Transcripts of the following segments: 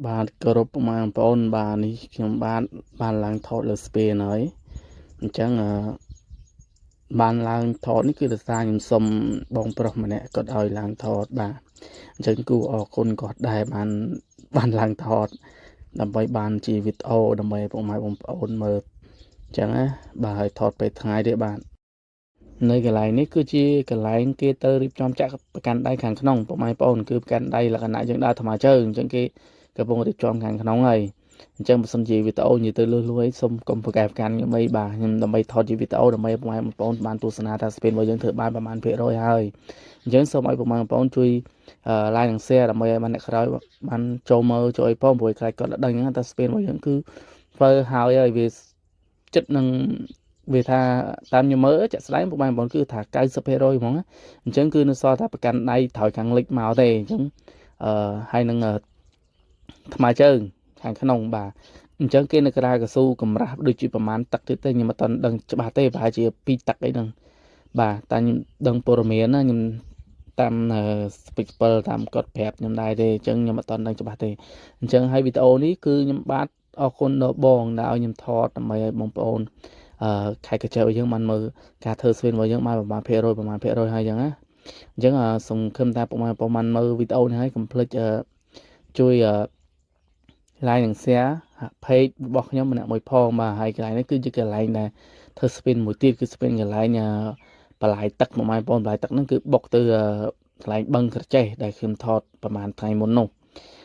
បាទគោរពពុកម៉ែបងប្អូនបាទនេះខ្ញុំបាទបានឡើងថតលើស្ពានហើយអញ្ចឹងអឺបានឡើងថតនេះគឺដោយសារខ្ញុំសុំបងប្រុសម្នាក់គាត់ឲ្យឡើងថតបាទអញ្ចឹងគូអរគុណគាត់ដែរបានបានឡើងថតដើម្បីបានជាវីដេអូដើម្បីឲ្យពុកម៉ែបងប្អូនមើលអញ្ចឹងណាបាទឲ្យថតពេលថ្ងៃទេបាទនៅកន្លែងនេះគឺជាកន្លែងគេទៅរៀបចំចាក់ប្រកាន់ដៃខាងក្នុងពុកម៉ែបងប្អូនគឺប្រកាន់ដៃលក្ខណៈយើងដើរថ្មើរជើងអញ្ចឹងគេកំពុងរៀបចំខាងក្នុងហើយអញ្ចឹងបើសិនជាវីដេអូនិយាយទៅលឺលួយសូមកុំប្រកែប្រកាន់ខ្ញុំអីបាទខ្ញុំដើម្បីថតជាវីដេអូដើម្បីពុកម៉ែបងប្អូនបានទស្សនាថាស្ពានរបស់យើងធ្វើបានប្រហែលភាគរយហើយអញ្ចឹងសូមឲ្យពុកម៉ែបងប្អូនជួយ like និង share ដើម្បីឲ្យបានអ្នកក្រោយបានចូលមើលចូលអីផងព្រោះខ្លាចគាត់ដឹងហ្នឹងថាស្ពានរបស់យើងគឺធ្វើហើយហើយវាចិត្តនឹងវាថាតាមខ្ញុំមើលចាក់ស្ដែងពុកម៉ែបងប្អូនគឺថា90%ហ្មងអញ្ចឹងគឺនៅសល់តែប្រកាន់ដៃថយខាងលិចមកទេអញ្ចឹងអឺហើយនឹងថ្មើរជើងខាងក្នុងបាទអញ្ចឹងគេនៅក្រៅកស៊ូកម្រាស់ដូចជាប្រហែលទឹកទៀតទេខ្ញុំមិនទាន់ដឹងច្បាស់ទេប្រហែលជា2ទឹកអីហ្នឹងបាទតែខ្ញុំដឹងព័ត៌មានណាខ្ញុំតាមស្ពេចពិលតាមគាត់ប្រាប់ខ្ញុំដែរទេអញ្ចឹងខ្ញុំអត់ទាន់ដឹងច្បាស់ទេអញ្ចឹងហើយវីដេអូនេះគឺខ្ញុំបាទអរគុណដល់បងដែលឲ្យខ្ញុំថតដើម្បីឲ្យបងប្អូនអឺខេត្តកញ្ចែរបស់យើងបានមើលការធ្វើស្ពានរបស់យើងបានប្រហែលភាគរយប្រហែលភាគរយហើយអញ្ចឹងណាអញ្ចឹងសង្ឃឹមថាពុកម៉ែបងប្អូនបានមើលវីដេអូនេះហើយកុំភ្លេចជួយ like និង share page របស់ខ្ញុំម្នាក់មួយផងបាទហើយកន្លែងនេះគឺជាកន្លែងដែលធ្វើស្ពានមួយទៀតគឺស្ពានកន្លែងបន្លាយទឹកមកម៉ែបងប្អូនបន្លាយទឹកហ្នឹងគឺបុកទៅកន្លែងបឹងក្រចេះដែលខ្ញុំថតប្រហែលថ្ងៃមុននោះ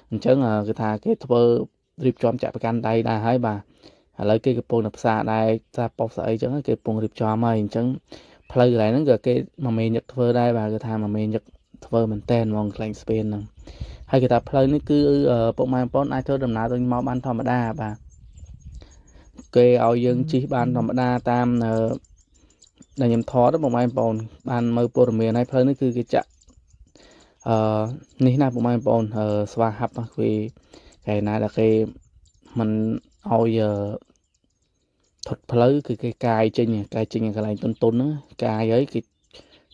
អញ្ចឹងគឺថាគេធ្វើរៀបចំចាក់ប្រកាន់ដៃដែរហើយបាទឥឡូវគេកំពុងតែផ្សារដែរផ្សារប៉ុស្តិ៍ស្អីចឹងគេកំពុងរៀបចំហើយអញ្ចឹងផ្លូវកន្លែងហ្នឹងក៏គេមកមេញឹកធ្វើដែរបាទគឺថាមកមេញឹកធ្វើមែនតែនហ្មងកន្លែងស្ពានហ្នឹងហើយគេថាផ្លូវនេះគឺពុកម៉ែបងប្អូនអាចធ្វើដំណើរទៅមកបានធម្មតាបាទគេឲ្យយើងជិះបានធម្មតាតាមដែលខ្ញុំថតពុកម៉ែបងប្អូនបានមើលព័ត៌មានហើយផ្លូវនេះគឺគេចាក់អឺនេះណាពុកម៉ែបងប្អូនស្វាហាប់គេកែណាដែលគេមិនឲ្យថត់ផ្លូវគឺគេកាយចេញកាយចេញកន្លែងតុនតុនហ្នឹងកាយហើយគេ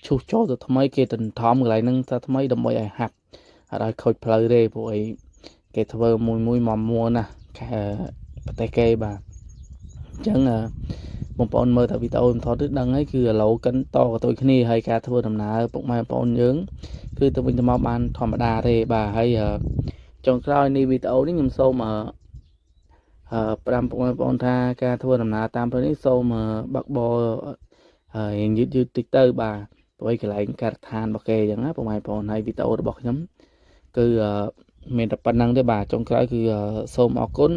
ឈូសចូលទៅថ្មីគេទន្ថំកន្លែងហ្នឹងទៅថ្មីដើម្បីឲ្យហាប់អត់ឲ្យខូចផ្លូវទេព្រោះអីគេធ្វើមួយមួយមកមួណាខែប្រទេសគេបាទអញ្ចឹងបងប្អូនមើលតែវីដេអូខ្ញុំថតទៅដឹងហើយគឺឥឡូវកិនតកតុយគ្នាហើយការធ្វើដំណើរពុកម៉ែបងប្អូនយើងគឺទៅវិញទៅមកបានធម្មតាទេបាទហើយចុងក្រោយនេះវីដេអូនេះខ្ញុំសូមអឺប្រាំពុកម៉ែបងប្អូនថាការធ្វើដំណើរតាមផ្លូវនេះសូមបាក់បររៀងយឺតយឺតតិចទៅបាទព្រោះឯកន្លែងការដ្ឋានរបស់គេអញ្ចឹងណាពុកម៉ែបងប្អូនហើយវីដេអូរបស់ខ្ញុំគឺមានតែប៉ុណ្្នឹងទេបាទចុងក្រោយគឺសូមអរគុណ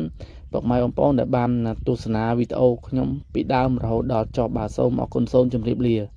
ពុកម៉ែបងប្អូនដែលបានទស្សនាវីដេអូខ្ញុំពីដើមរហូតដល់ចប់បាទសូមអរគុណសូមជម្រាបលា។